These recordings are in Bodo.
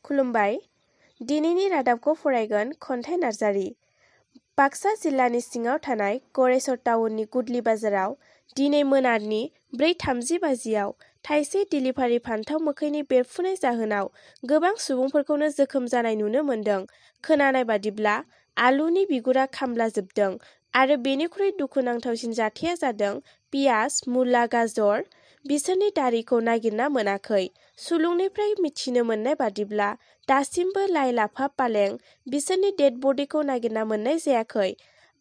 खुलुमबाय। दिनैनि रादाबखौ फरायगोन खन्थाइ नार्जारि। बाक्सा जिल्लानि सिङाव थानाय गरेस्वर टाउननि गुदलि बाजाराव दिनै मोनानि 4:30 बाजियाव थाइसे डिलिभारि फान्थाव मोखैनि बेरफुनाय जाहोनाव गोबां सुबुंफोरखौनो जोखोम जानाय नुनो मोन्दों। खोनानाय बादिब्ला आलुनि बिगुरा खामलाजोबदों आरो बेनिख्रुइ दुखुनांथावसिन जाथाया जादों पियाज, मुला, गाजर बिसोरनि दारिखौ नागिरना मोनाखै। सुलुंनिफ्राय मिथिनो मोननाय बादिब्ला दासिमबो लाइ लाफा पालें बिसोरनि डेड बडिखौ नागिरना मोननाय जायाखै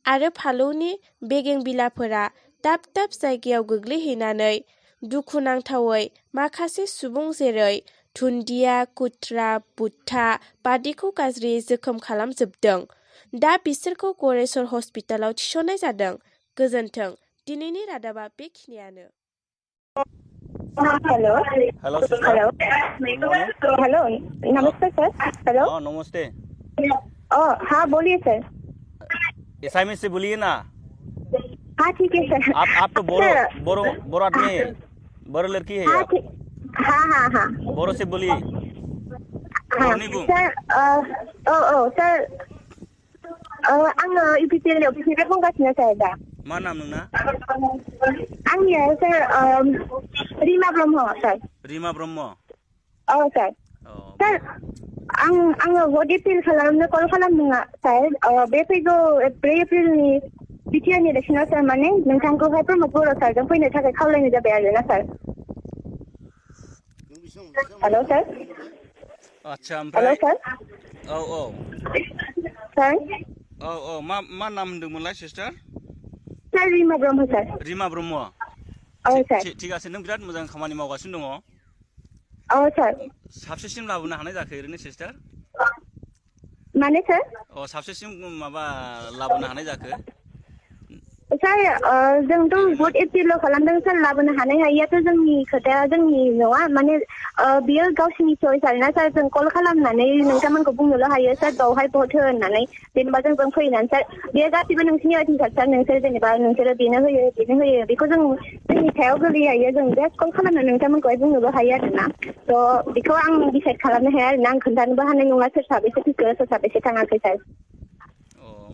आरो फालौनि बेगें बिलाफोरा दाब दाब जायगायाव गोग्लैहैनानै दुखुनांथावै माखासे सुबुं जेरै धुन्दिया, कुट्रा, बुथा बादिखौ गाज्रियै जोखोम खालामजोबदों। दा बिसोरखौ गरेस्वर हस्पिटालाव थिसननाय जादों। गोजोन्थों। दिनैनि रादाबा बेखिनियानो। Hello hello sister. Hello good morning. Hello नमस्ते सर। हेलो नमस्ते। हाँ बोलिए सर। एसाइमेंट से बोलिए ना। हाँ ठीक है सर। आप तो बोरो आदमी है, बोरो लड़की है आप। हाँ हाँ हाँ बोरो से बोलिए। बर'नि बुं। सर सर आङो इउपिपिएल अफिसनिफ्राय बुंगासिनो सार दा। मा नाम नोंना? आंनिया सर रिमा ब्रह्म सर। रिमा ब्रह्म। औ सार। सार आङो भट एपिल खालामनो कल खालामदों सार। बे फैगौ 4 एप्रिलनि बिटिआरनि इलेक्सनाव सार माने नोंथांखौहाय प्रमद बर' सारजों फैनो थाखाय खावलायनाय जाबाय आरोना सार। हेल' सार। आच्छा हेल' ओमफ्राय सार। औ सार मा नाम होनदोंमोनलाय सिस्टार? सार रिमा ब्रह्म सार। रिमा ब्रह्म। औ सार। थिगासे नों बिराद मोजां खामानि मावगासिनो दङ। औ सार। साबसेसिम लाबोनो हानाय जाखो ओरैनो सिस्टार? माने सार? साबसेसिम माबा लाबोनो हानाय जाखो? सार जोंथ' भट एपिल खालामदों सार। लाबोनो हानाय हायियाथ' जोंनि खोथाया जोंनि नङा माने बियो गावसिनि चइस आरोना सार। जों कल खालामनानै नोंथांमोनखौ बुंनोल' हायो सार बावहाय भट हो होननानै जेनेबा जों फैनानै सार बेयो गासिबो नोंसिनि अधिकार सार। नोंसोर जेनेबा नोंसोरो बेनो होयो बेखौ जोंनि सायाव गोलैयो। जों जास्ट कल खालामनानै नोंथांमोनखौहाय बुंनोल' हायो आरोना। थ' बेखौ आं डिसाइड खालामनो हाया आरोना। आं खोन्थानोबो हानाय नङा सोर साबेसे फैखो सोर साबेसे थाङाखै सार।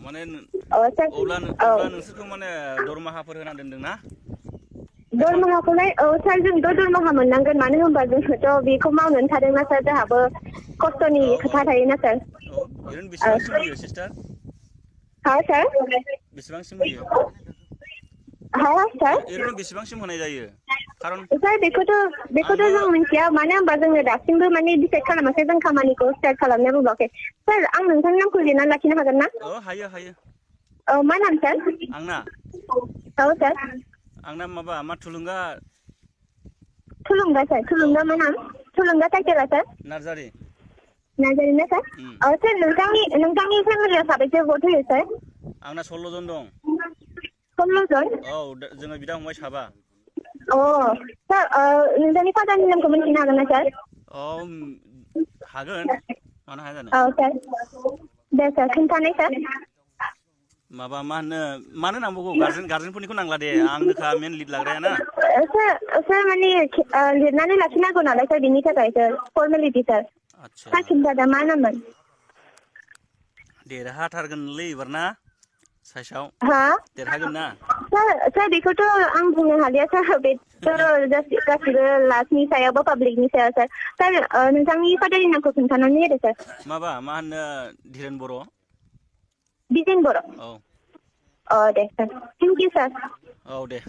माने सार अब्ला औ नोंसोरखौ माने दरमाहाफोर होना दोनदोंना? दरमाहाखौलाय सार जोंथ' दरमाहा मोननांगोन। मानो होनबा जोंथ' बेखौ मावनानै थादोंना सार। जोंहाबो खस्थ'नि खोथा थायोना सार। ओरैनो बेसेबांसिम होयो सिस्टार? हाँ सार। बेसेबांसिम होयो? हाँ सार। ओरैनो बेसेबांसिम होनाय जायो? खारन सार बेखौथ' जों मिथिया। मानो होनबा जोङो दासिमबो माने डिसाइड खालामाखै। जों खामानिखौ स्टार्ट खालामनो बुंबावाखै। सार आं नोंथांनि नामखौ लिरनानै लाखिनो हागोन ना? हायो। मा नाम सार? आंना? औ सार। आंना मा थुलुंगा। थुलुंगा सार। थुलुंगा मा नाम? थुलुंगा टाइटेला सार? नार्जारि। नार्जारि ना सार? सार नोंथांनि फेमिलियाव साबेसे भट होयो सार? आंना 16 जन दं। 16 जन? जोङो बिदा फंबाय 7। सार नोंथांनि फादारनि नामखौ मिन्थिनो हागोन ना सार? हागोन, मानो हाया जानो। औ सार। दे सार खोन्थानाय सार। मानो नांबावगौ? गार्जेनफोरनिखौ नांला दे। आंनोखा मेन लिड लाग्राया ना। सार माने लिरनानै लाखिनांगौ नालाय सार। बिनि थाखाय सार फर्मेलिटि सार। सार खिन्थादा मा नाममोन? देरहाथारगोनलै एबार ना साइसआव। हा? देरहागोन ना? सार बेखौथ' आं बुंनो हालिया सार। बेथ' गासिबो लास्टनि सायाव बा पाब्लिकनि सायाव सार। सार नोंथांनि फादारनि नामखौ खोन्थानानै होदो सार। मा होनो धीरेन बर'। दिजेन बर'? औ। दे सार। थेंक इउ सार। औ दे।